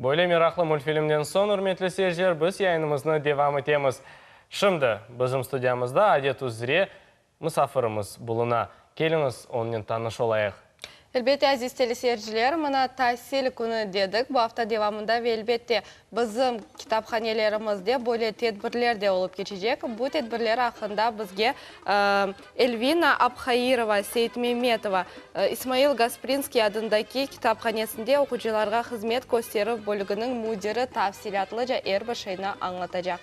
Böyle meraqlı mültfilmden soñ, ürmetli seyirciler, biz yayınımıznı devam etemiz. Şimdi bizim studiyamızda adet üzre musafirimiz buluna. Keliñiz, onınen tanış olayıq. Elbette, aziz teleseyirciler, mına tasil künü dedik bu afta devamında ve elbette, Bizim kitaphanelerimizde böyle tedbirler de olıp keçecek. Bu tedbirler aqqında bizge Elvina Abhairova, Seytmemetova, İsmail Gasprinskiy adındaki kitaphanesinde oqucılarğa hızmet kösterüv bölüginiñ müdiri tafsilâtlıca er bir şeyni añlatacaq.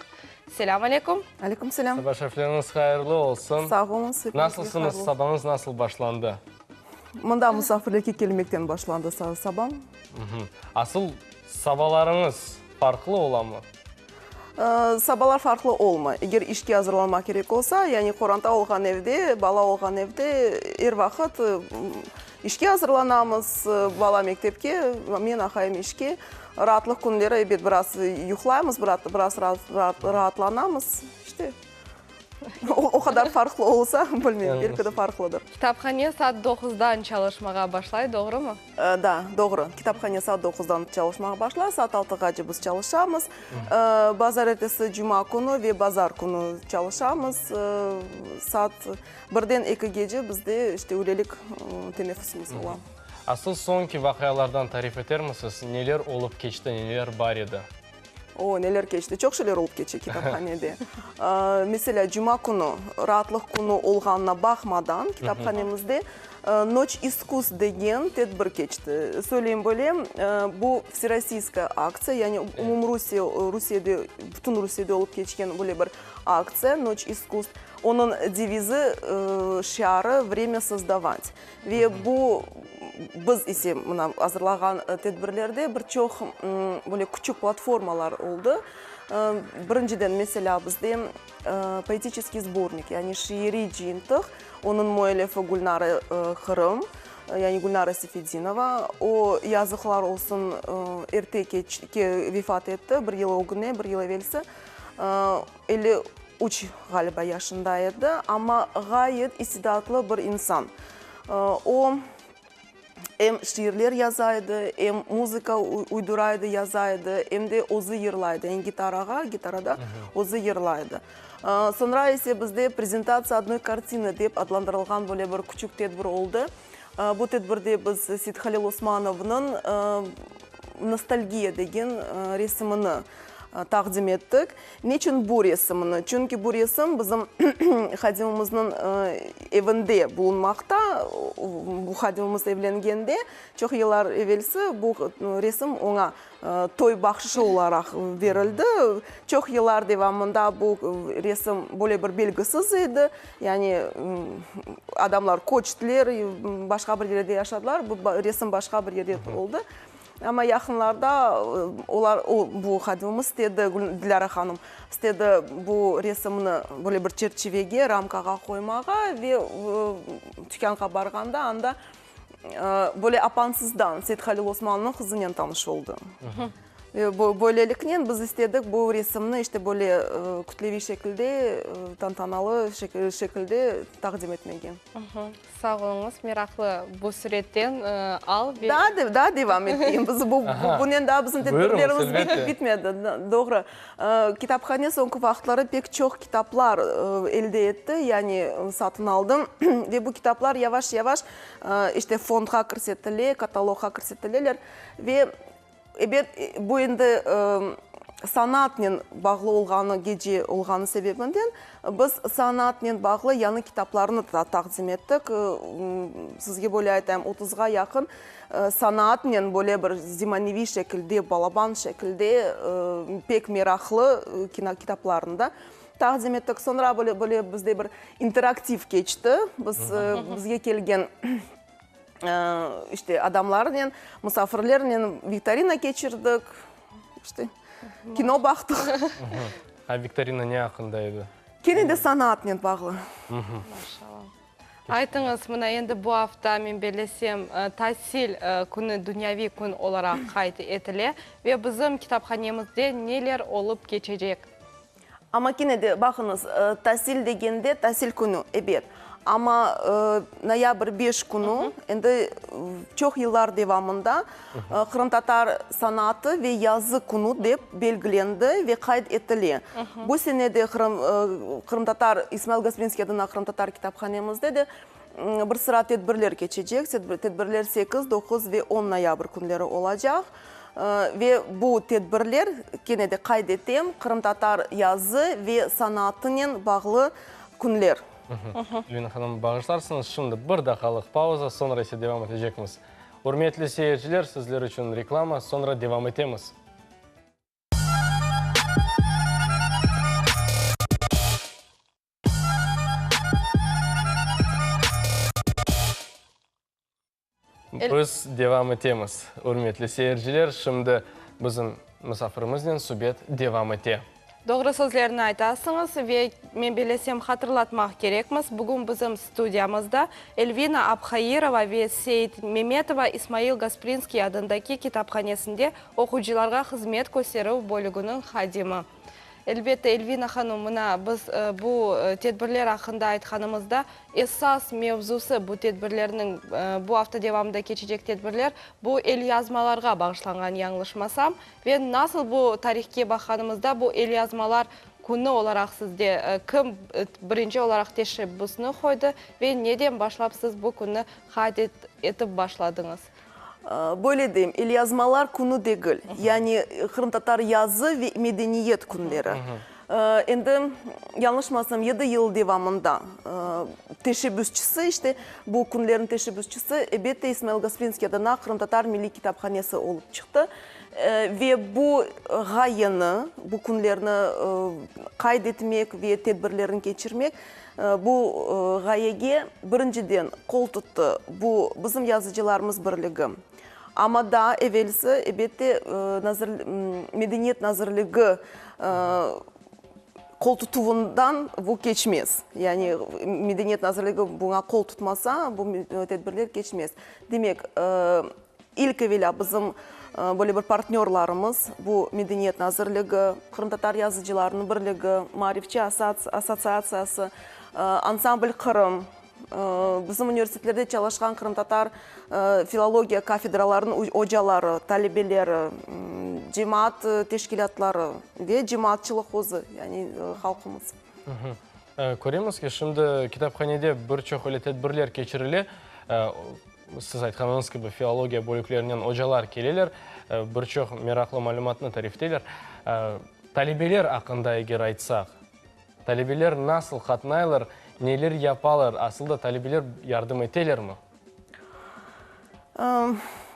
Selâm aleyküm. Aleyküm selâm. Saba şerifleriñiz hayırlı olsun. Sağ oluñız, hepimizge Nasılsıñız, sabañız nasıl başlandı? Mında musafirlikke kelmekten başlandı sabam. Asıl sabalarıñız farqlı olamı? Sabalar farqlı olmay. Eger işke azırlanmaq kerek olsa, yani qoranta olğan evde, bala olğan evde er vaqıt işke azırlanamız, bala mektepke, men aqayım işke. Raatlıq künleri ebet biraz yuqlaymız, biraz raatlanamız, işte. O qadar farqlı olsa, bilmeyim, belki de farqlıdır. Kitaphane saat doquzdan çalışmağa başlay, doğrumı? Da, doğru. Kitaphane saat doquzdan çalışmağa başlay, saat altığace biz çalışamız. Bazarertesi, cuma künü ve bazar künü çalışamız. Saat birden ekigece bizde işte üylelik teneffüsimiz ola. Asıl soñki vaqialardan tarif etermisiz? Neler olıp keçti, neler bar edi? O, neler keçti? Çoq şeyler olıp keçe kitaphanede. Meselâ, cuma künü, raatlıq künü olğanına baqmadan, kitaphanemizde Noç iskus degen tedbir keçti. Söyleyim böyle, bu vserossiyskaya aktsiya, yani umumrusiye, Rusiyede, bütün Rusiyede olıp keçken böyle bir aktsiya, Noç iskus. Onıñ devizi, şiarı, Vremya sozdavat. Ve bu, biz ise mına azırlağan tedbirlerde bir çoq böyle küçük platformalar oldı. Birinciden, meselâ, bizde poetiçeskiy sbornik, yani şiiriy cıyıntıq, onıñ müellifi Gülnara Qırım, yani Gülnara Sefedinova. O, yazıqlar olsun, erte vefat etti, bir yıl ögüne, bir yıl evelsi, 53, ğaliba, yaşında edi, amma ğayet istidatlı bir insan. O, em şiirler yaza edi, em muzıka uydura edi, yaza edi, em de özü yırlay edi, yani gitarağa, gitarada özü yırlay edi. Soñra ise bizde Prezentatsiya odnoy kartiny dep adlandırılğan böyle bir küçük tedbir oldı. Bu tedbirde biz Seythalil Osmanovnıñ Nostalgiya degen resimini taqdim ettik. Neçün bu resimni? Çünki bu resim bizim hadimimizniñ evinde bulunmaqta. Bu hadimimiz evlengende, çoq yıllar evelsi bu resim oña toy bahşışı olaraq berildi. Çoq yıllar devamında bu resim böyle bir belgisiz edi. Yani adamlar köçtiler, başqa bir yerde yaşadılar, bu resim başqa bir yerde oldı. Amma yaqınlarda olar, o, bu hadimimiz istedi, Dilâra hanım istedi bu resimni böyle bir çerçivege, ramkağa qoymağa ve tükânğa barğanda anda böyle apansızdan Seythalil Osmannıñ qızınen tanış oldı. Ve böyleliknen biz istedik bu resimni işte böyle kütleviy şekilde, tantanalı şekilde taqdim etmege. Sağ oluñız, meraqlı bu süretten al ve. Daa, daa devam eteyim. Biz bu, bunen daa bizim tedbirlerimiz bitmedi. Doğru. Kitaphane soñki vaqıtları pek çoq kitaplar elde etti, yani satın aldı. Ve bu kitaplar yavaş-yavaş işte fondğa kirsetile, katalogğa kirsetileler. Ve Ebet, bu endi sanatnen bağlı olğanı, gece olğanı sebebinden biz sanatnen bağlı yañı kitaplarnı da taqdim ettik. Sizge böyle aytayım, otuzğa yaqın sanatnen böyle bir zemaneviy şekilde, balaban şekilde pek meraqlı kitaplarnı da taqdim ettik. Soñra böyle böyle bizde bir interaktiv keçti. Biz bizge kelgen. İşte, adamlarnen, musafirlernen viktorina keçirdik, işte, kino baqtıq. A viktorina ne aqqında edi? Kene de sanaatnen bağlı. Maşallah. Aytıñız, mına endi bu afta, men bellesem, tasil künü dünyaviy kün olaraq qayd etile ve bizim kitaphanemizde neler olıp keçecek? Amma kene de, baqıñız, tasil degende, tasil künü, ebet. Amma noyabr 5 künü, endi çoq yıllar devamında Qırımtatar sanatı ve yazı künü dep belgilendi ve qayd etile. Bu sene de Qırımtatar, İsmail Gasprinskiy adına Qırımtatar kitaphanemizde de bir sıra tedbirler keçecek. Tedbirler 8, 9 ve 10 noyabr künleri olacaq. Ve bu tedbirler, kene de qayd etem, qırımtatar yazı ve sanatınen bağlı künler. Elvina hanım, bağışlarsıñız, şimdi bir daqqalıq pauza, soñra ise devam etecekmiz. Ürmetli seyirciler, sizler içün reklama, soñra devam etemiz. Biz devam etemiz. Ürmetli seyirciler, şimdi bizim misafirimiznen subet devam ete. Doğru sözlerni aytasıñız ve men bellesem hatırlatmaq kerekmiz, bugün bizim studiyamızda Elvina Abhairova ve Seit Memetova İsmail Gasprinskiy adındaki kitaphanesinde oquyıcılarğa hızmet kösterüv bölüginiñ hadimi. Elbette, Elvina hanım, mına, biz bu tedbirler aqqında aytqanımızda, esas mevzusı bu tedbirlerniñ, bu afta devamında keçecek tedbirler, bu elyazmalarğa bağışlanğan, yañlışmasam. Ve nasıl bu tarihke baqqanımızda, bu elyazmalar künü olaraq sizde kim birinci olaraq teşebbüsni qoydı ve neden başlap siz bu künni qayd etip başladıñız? Böyle deyim, elyazmalar künü degil, yani qırımtatar yazı ve medeniyet künleri. Endi, yañlışmasam, yedi yıl devamında teşebbüsçisi, işte, bu künlerniñ teşebbüsçisi, ebette, İsmail Gasprinskiy adına Qırımtatar milliy kitaphanesi olıp çıqtı. Ve bu ğayeni, bu künlerni qayd etmek ve tedbirlerni keçirmek, Bu ğayege birinciden qol tuttı bu bizim Yazıcılarımız birligi. Amma daa evelsi, ebette, Medeniyet nazirligi qol tutuvından bu keçmez. Yani Medeniyet nazirligi buña qol tutmasa, bu tedbirler keçmez. Demek, İlk evelâ bizim böyle bir partnörlarımız, bu Medeniyet nazirligi, Qırımtatar yazıcılarınıñ birligi, Maarifçi assotsiatsiyası, Ansambl Qırım, bizim universitetlerde çalışqan qırımtatar filologiya kafedralarınıñ ocaları, talebeleri, cemaat teşkilâtları ve cemaatçılıq özü, yani halqımız. Köremiz ki, şimdi kitaphanede bir çoq öyle tedbirler keçirile. Siz aytqanıñız kibi, filologiya bölüklerinen ocalar keleler, bir çoq meraqlı malümatnı tarif eteler. Talebeler aqqında eger aytsaq, talebeler nasıl qatnaylar, neler yapalar, asıl da talebeler yardım etelermi?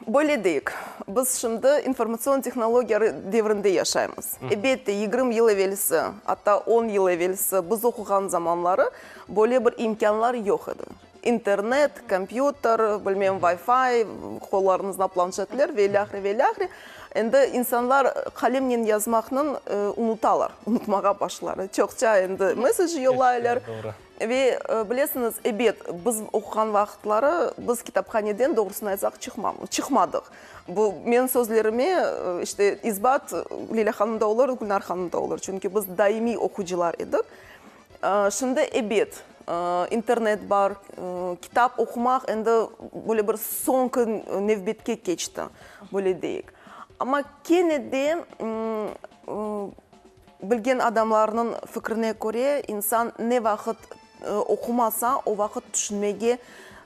Böyle deyik, biz şimdi informatsion tehnologiyalar devrinde yaşaymız. Ebette, 20 yıl evelsi, atta on yıl evelsi biz oquğan zamanları böyle bir imkânlar yoq edi. İnternet, kompyuter, bilmem, Wi-Fi, qollarınızda planşetler ve ilâhre, ve ilâhre. Endi insanlar qalemnen yazmaqnıñ unutalar, unutmağa başlar. Çoqça endi mesaj yollaylar. Ve bilesiñiz, ebet, biz oquğan vaqıtları biz kitaphaneden, doğrusını aytsaq, çıqmadıq. Bu menim sözlerime, işte, isbat Lilâ hanım da olur, Gülnar hanım da olur. Çünki biz daimiy oqucılar edik. Şimdi, ebet, internet bar, kitap oqumaq endi böyle bir soñki nevbetke keçti, böyle deyik. Amma kene de Bilgen adamlarnıñ fikrine köre, insan ne vaqıt oqumasa, o vaqıt tüşünmege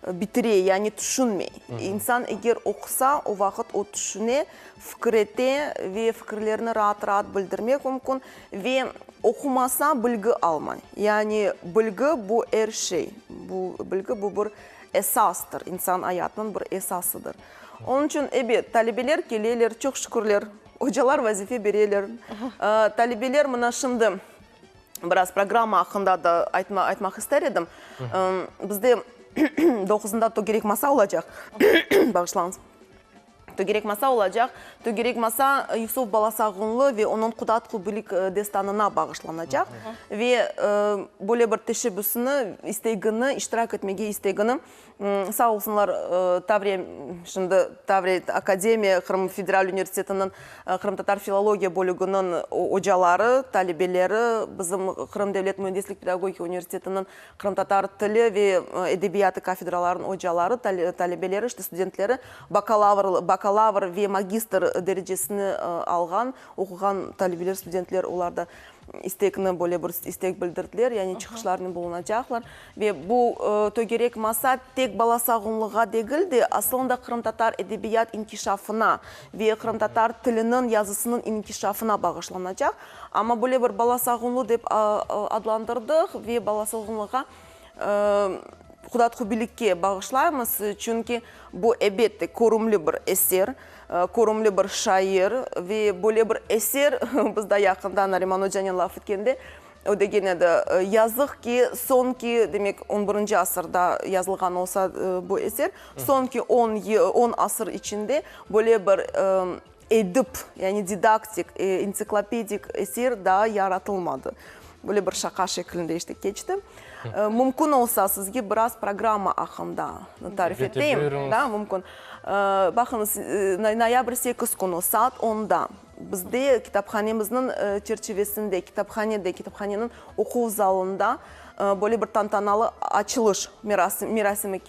bitire, yani tüşünmey. İnsan eger oqusa, o vaqıt o tüşüne, fikir ete ve fikirlerini raat-raat bildirmek mümkün. Ve oqumasa, bilgi almay. Yani bilgi, bu er şey. Bu bilgi, bu bir esastır, insan ayatınıñ bir esasıdır. Onıñ içün, ebet, talebeler keleler, çoq şükürler. Ocalar vazife bereler. Talebeler mına şimdi biraz programma aqqında da aytmaq ister edim. Bizde doquzında tögerek masa olacaq. Bağışlañız. Tögerek masa olacaq. Tögerek masa Yusuf Balasağunlı ve onıñ Qudat Qubilik destanına bağışlanacaq. Ve böyle bir teşebbüsini, istegini, iştirak etmege istegini, sağ olsunlar, Tavriya. Şimdi Tavriya akademiya Qırım federal universitetiniñ qırımtatar filologiya bölüginiñ ocaları, talebeleri, bizim Qırım devlet müendislik-pedagogika universitetiniñ qırımtatar tili ve edebiyatı kafedralarınıñ ocaları, talebeleri, işte studentleri, bakalavr, bakalavr ve magistr derecesini alğan, oquğan talebeler, studentler, olar da istekni, böyle bir istek bildirdiler, yani çıqışlarnen bulunacaqlar. Ve bu tögerek masa tek balasağunlığa degil de, asılında qırımtatar edebiyat inkişafına ve qırımtatar tiliniñ yazısınıñ inkişafına bağışlanacaq. Amma böyle bir balasağunlı dep adlandırdıq ve balasağunlığa Qudatqubilikke bağışlaymız, çünki bu, ebette, körümli bir eser, körümli bir şair ve böyle bir eser, biz daa yaqında Nariman ocanen laf etkende, O degen edi, Yazıq ki, soñki, demek, on birinci asırda yazılğan olsa bu eser, soñki on on asır içinde böyle bir edip, yani didaktik, entsiklopedik eser daa yaratılmadı. Böyle bir şaqa şeklinde işte keçti. Mümkün olsa, sizge biraz programma aqqında tarif eteyim. Da, mümkün. Baqıñız, noyabr 8 künü, saat onda. Bizde kitaphanemizniñ çerçivesinde, kitaphanede, kitaphaneniñ oquv zalında böyle bir tantanalı açılış merasimi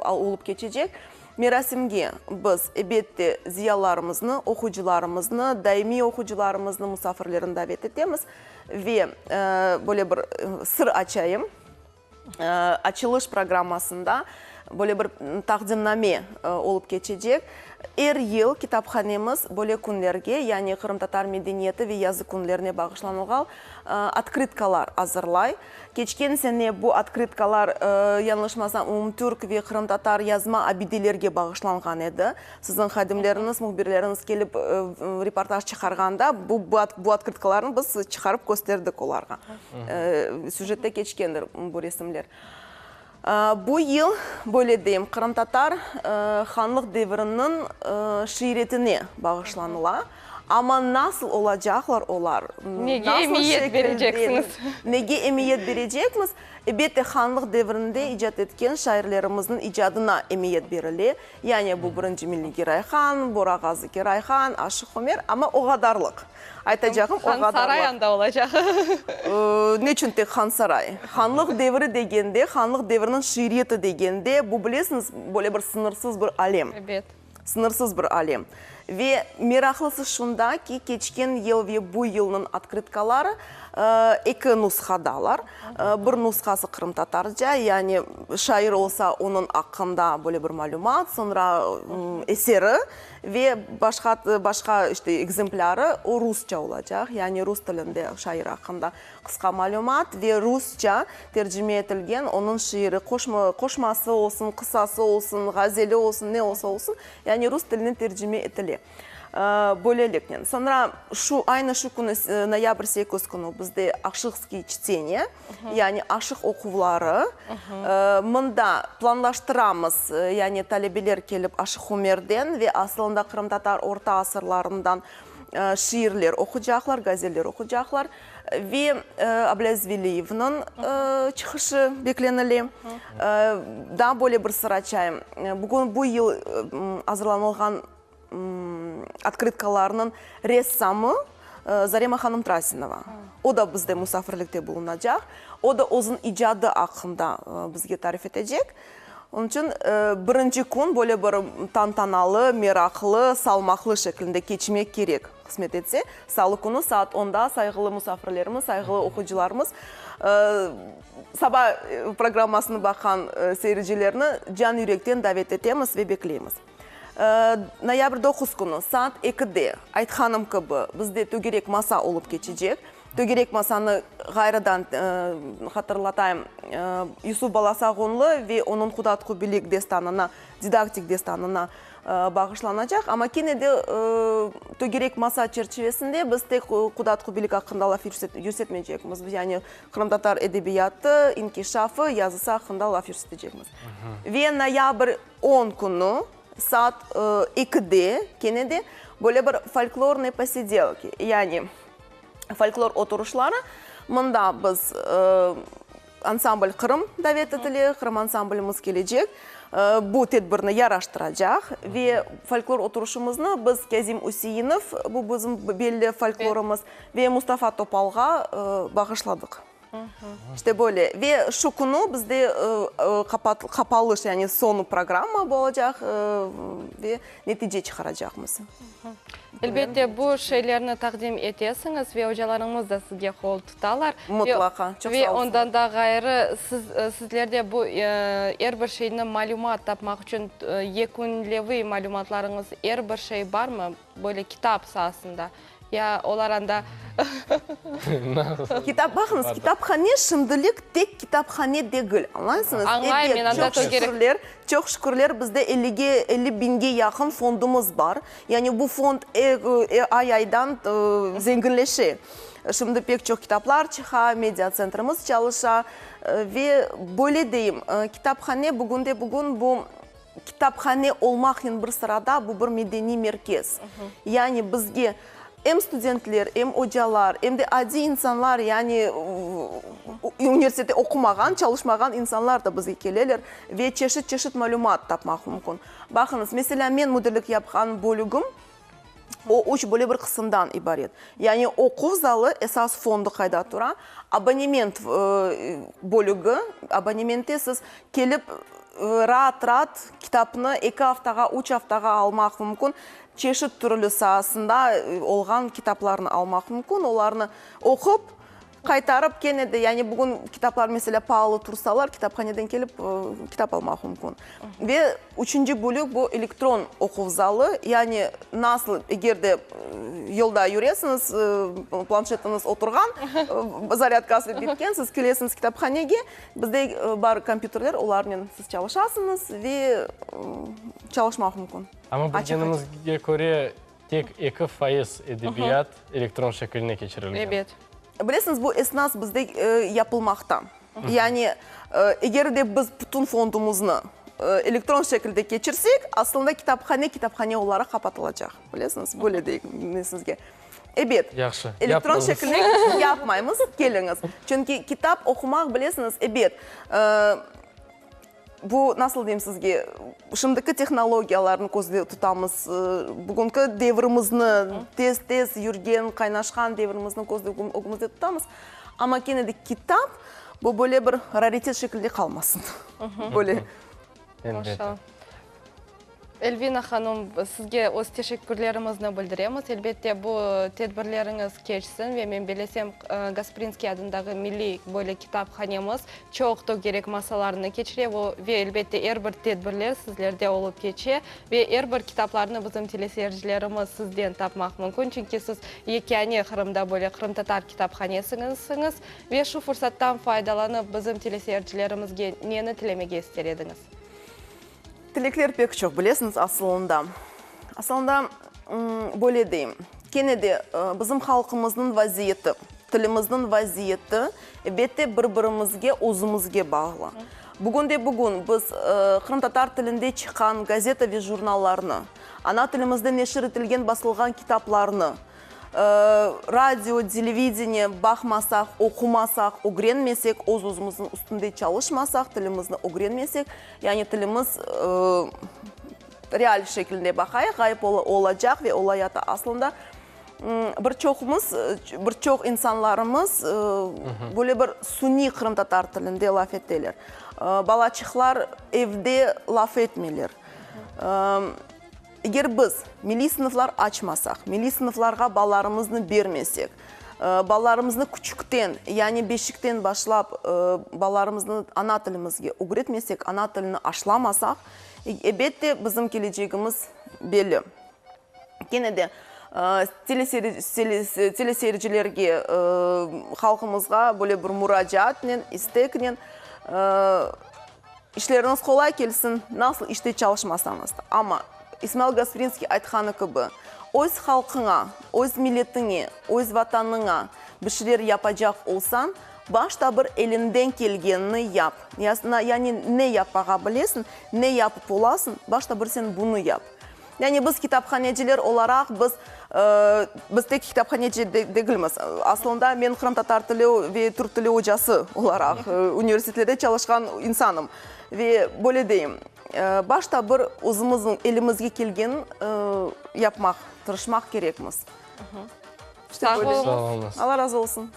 olıp keçecek. Merasimge biz, ebette, ziyalarımıznı, oquyıcılarımıznı, daimiy oquyıcılarımıznı, musafirlerni davet etemiz. Ve böyle bir sır açayım. Açılış programmasında böyle bir taqdimname olıp keçecek. Er yıl kitaphanemiz böyle künlerge, yani qırımtatar medeniyeti ve yazı künlerine bağışlanılğan otkrıtkalar azırlay. Keçken sene bu otkrıtkalar, yañlışmasam, umumtürk ve qırımtatar yazma abidelerge bağışlanğan edi. Siziñ hadimleriñiz, mühbirleriñiz kelip reportaj çıqarğanda bu bu otkrıtkalarnı biz çıqarıp kösterdik olarğa. Süjette keçkendir bu resimler. Bu yıl, böyle deyim, qırımtatar hanlıq deviriniñ şiiretine bağışlanıla. Amma nasıl olacaqlar olar? Nege emiyet bereceksiñiz? Nege emiyet berecekmiz? Elbette, hanlıq devirinde icat etken şairlerimizniñ icadına emiyet berile. Yani bu birinci Milli Geray Han, Bora Ğazı Geray Han, Aşıq Ömer, amma o qadarlıq. Aytacağım, o qadarlıq. Hansaray anda olacaq. Neçün tek Hansaray? Hanlıq devri degende, hanlıq devriniñ şiiriyeti degende, bu, bilesiñiz, böyle bir sıñırsız bir alem. Ebet. Sıñırsız bir alem. Ve meraqlısı şunda ki, keçken yıl ve bu yılnıñ otkrıtkaları eki nushadalar. Bir nushası qırımtatarca, yani şair olsa, onıñ aqqında böyle bir malümat, soñra eseri ve başqa, başqa işte ekzemplârı, o rusça olacaq, yani rus tilinde şair aqqında qısqa malümat ve rusça tercime etilgen onıñ şiiri, qoşması olsun, qıssası olsun, ğazeli olsun, ne olsa olsun, yani rus tiline tercime etile. Böyleliknen. Soñra şu, aynı şu künü, noyabr 8 künü bizde Aşıqskiy çteniya, yani aşıq oquvları. Mında planlaştıramız, yani talebeler kelip Aşıq Umerden ve asılında qırımtatar orta asırlarından şiirler oqucaqlar, gazeller oqucaqlar. Ve Ablâziz Veliyevniñ çıqışı beklenile. Daa böyle bir sır açayım. Bugün bu yıl azırlanılğan otkrıtkalarnıñ ressamı Zarema hanım Trasinova. O da bizde musafirlikte bulunacaq. O da özüniñ icadı aqqında bizge tarif etecek. Onıñ içün birinci kün böyle bir tantanalı, meraqlı, salmaqlı şeklinde keçmek kerek, qısmet etse. Salı künü saat onda sayğılı musafirlerimiz, sayğılı oquyıcılarımız, saba programmasını baqqan seyircilerni can-yürekten davet etemiz ve bekleymiz. Noyabr 9 künü saat ekide, aytqanım kibi, bizde tögerek masa olıp keçecek. Tögerek masanı ğayrıdan hatırlatayım, Yusuf Balasağunlı ve onıñ Qudatqu Bilik destanına, didaktik destanına bağışlanacaq. Amma kene de tögerek masa çerçivesinde biz tek Qudatqu Bilik aqqında laf yürsetmeycekmiz, yani qırımtatar edebiyatı, inkişafı, yazısı aqqında laf yürsetecekmiz. Ve noyabr 10 künü saat ekide kene de böyle bir folklornıye posedelki, yani folklor oturışları. Mında biz ansambl Qırım davet etile, Qırım ansamblimiz kelecek. bu tedbirni yaraştıracaq ve folklor oturışımıznı biz Kâzim Üseinov, bu bizim belli folklorımız, ve Mustafa Topalğa bağışladıq. İşte böyle. Ve şu künü bizde qapalış, yani soñu programma olacaq ve netice çıqaracaqmız. Elbette, bu şeylerni taqdim etesiñiz ve ocalarıñız da sizge qol tutalar. Mutlaqa, çoq sağ Ve ondan da ğayrı, siz, sizlerde bu er bir şeyni malümat tapmaq içün yekünleviy malümatlarıñız er bir şey barmı, böyle kitap saasında? Ya olar anda. Kitap, baqıñız, kitaphane şimdilik tek kitaphane degil, añlaysıñız? Añlayım, men anda Ebet, çoq şükürler, çoq şükürler, bizde ellige, elli biñge yaqın fondumız bar. Yani bu fond ay-aydan zenginleşe. Şimdi pek çoq kitaplar çıqa, media-tsentrimiz çalışa. Ve böyle deyim, kitaphane bugünde-bugün bu Kitaphane olmaqnen bir sırada bu bir medeniy merkez. Yani bizge em studentler, em ocalar, em de adiy insanlar, yani universitette oqumağan, çalışmağan insanlar da bizge keleler ve çeşit-çeşit malümat tapmaq mümkün. Baqıñız, meselâ, men müdirlik yapqan bölügim, o üç böyle bir qısımdan ibaret. Yani oquv zalı, esas fondu qayda tura, abonement bölügi, abonementte siz kelip raat-raat kitapnı eki aftağa, üç aftağa almaq mümkün, çeşit türlü saasında olğan kitaplarnı almaq mümkün, olarnı oqup, Qaytarıp kene de, yani bugün kitaplar, meselâ, paalı tursalar, kitaphaneden kelip kitap almaq mümkün. Ve üçünci bölük, bu elektron oquv zalı, yani nasıl, eger de yolda yüresiñiz, planşetiñiz oturğan, zarâdkası bitken, siz kelesiñiz kitaphanege, bizde bar kompyuterler, olarnen siz çalışasıñız ve çalışmaq mümkün. Amma bilgenimizge köre, Tek 2% edebiyat elektron şekiline keçirilgen. Ebet. Bilesiñiz, bu esnas bizde yapılmaqta. Yani, eger de biz bütün fondumıznı elektron şekilde keçirsek, aslında kitaphane kitaphane olaraq qapatılacaq. Bilesiñiz, böyle deyim men sizge. Ebet. Yahşı, Elektron şekilde yapmaymız, keliñiz. Çünki kitap oqumaq, bilesiñiz, ebet, Bu, nasıl deyim sizge, şimdiki tehnologiyalarnı közde tutamız, bugünki devrimizni, tez-tez yürgen, qaynaşqan devrimizni közde ögümizde tutamız, amma kene de kitap, bu böyle bir raritet şekilde qalmasın. Böyle. Elbette. Elvina hanım, sizge öz teşekkürlerimizni bildiremiz. Elbette, bu tedbirleriñiz keçsin ve men belesem, Gasprinskiy adındağı milliy böyle kitaphanemiz çoq tögerek masalarnı keçire ve, elbette, er bir tedbirler sizlerde olıp keçe ve er bir kitaplarnı bizim teleseyircilerimiz sizden tapmaq mümkün, çünki siz yekâne Qırımda böyle qırımtatar kitaphanesiñizsiñiz. Ve şu fursattan faydalanıp, bizim teleseyircilerimizge neni tilemege ister ediñiz? Tilekler pek çoq, bilesiñiz, asılında. Asılında, böyle deyim, kene de bizim halqımıznıñ vaziyeti, tilimizniñ vaziyeti, elbette, bir-birimizge, özümizge bağlı. Bugünde-bugün biz qırımtatar tilinde çıqqan gazeta ve jurnallarnı, ana tilimizde neşir etilgen, basılğan kitaplarnı, Radio, televideniye baqmasaq, oqumasaq, ögrenmesek, öz-özümizniñ üstünde çalışmasaq, tilimizni ögrenmesek, yani tilimiz real şekilde baqayıq, ğayıp olacaq ve olayata. Aslında bir çoqumız, bir çoq insanlarımız böyle bir suniy qırımtatar tilinde laf eteler. Balaçıqlar evde laf etmeyler. Eger biz milliy sınıflar açmasaq, milliy sınıflarğa balalarımıznı bermesek, balalarımıznı küçükten, yani beşikten başlap balalarımıznı ana tilimizge ögretmesek, ana tilini aşlamasaq, ebette, bizim kelecegimiz belli. Kene de teleseyircilerge, halqımızğa böyle bir muracaatnen, isteknen, İşleriñiz qolay kelsin, nasıl işte çalışmasañız da. Amma İsmail Gasprinskiy aytqanı kibi, öz halqıña, öz milletiñe, öz Vatanıña bir şeyler yapacaq olsañ, başta bir eliñden kelgenini yap. Yani ne yapmağa bilesiñ, ne yapıp olasıñ, başta bir sen bunı yap. Yani biz kitaphaneciler olaraq, biz, biz tek kitaphaneci degilmiz. Aslında men qırımtatar tili ve türk tili ocası olaraq universitetlerde çalışqan insanım. Ve böyle deyim. Başta bir özümizniñ elimizge kelgenini yapmaq tırışmaq kerekmiz. İşte Sağ böyle. oluñız. Sağ oluñız. Alla razı olsun.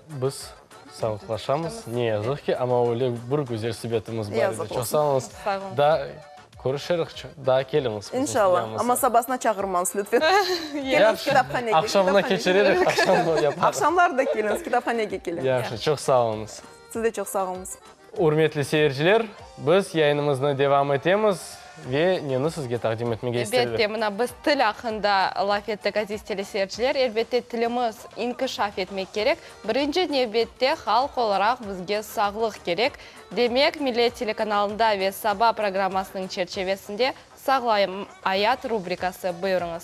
Biz sağlıqlaşamız, ne yazıq ki, amma öyle bir güzel subetimiz bar edi. Yazıq Çoq olsun. sağ oluñız. Sağ oluñ. Daa körüşerik, daa keliñiz bizim İnşallah. studiyamızğa. Amma sabasına çağırmañız, lütfen. Keliñiz Yahşı. kitaphanege. Aqşamına kitaphanege. keçirerik, aqşam yaparıq. Aqşamlar da keliñiz, kitaphanege keliñiz. Yahşı, çoq sağ oluñız. Siz de çoq sağ oluñız. Ürmetli seyirciler, biz yayınımıznı devam etemiz ve neni sizge taqdim etmege isterler? Elbette, mına biz til aqqında laf ettik, aziz teleseyirciler. Elbette, tilimiz inkişaf etmek kerek. Birinci nevbette halq olaraq bizge sağlıq kerek. Demek, Millet telekanalında ve Saba programmasınıñ çerçevesinde Sağlam ayat rubrikası. Buyurıñız.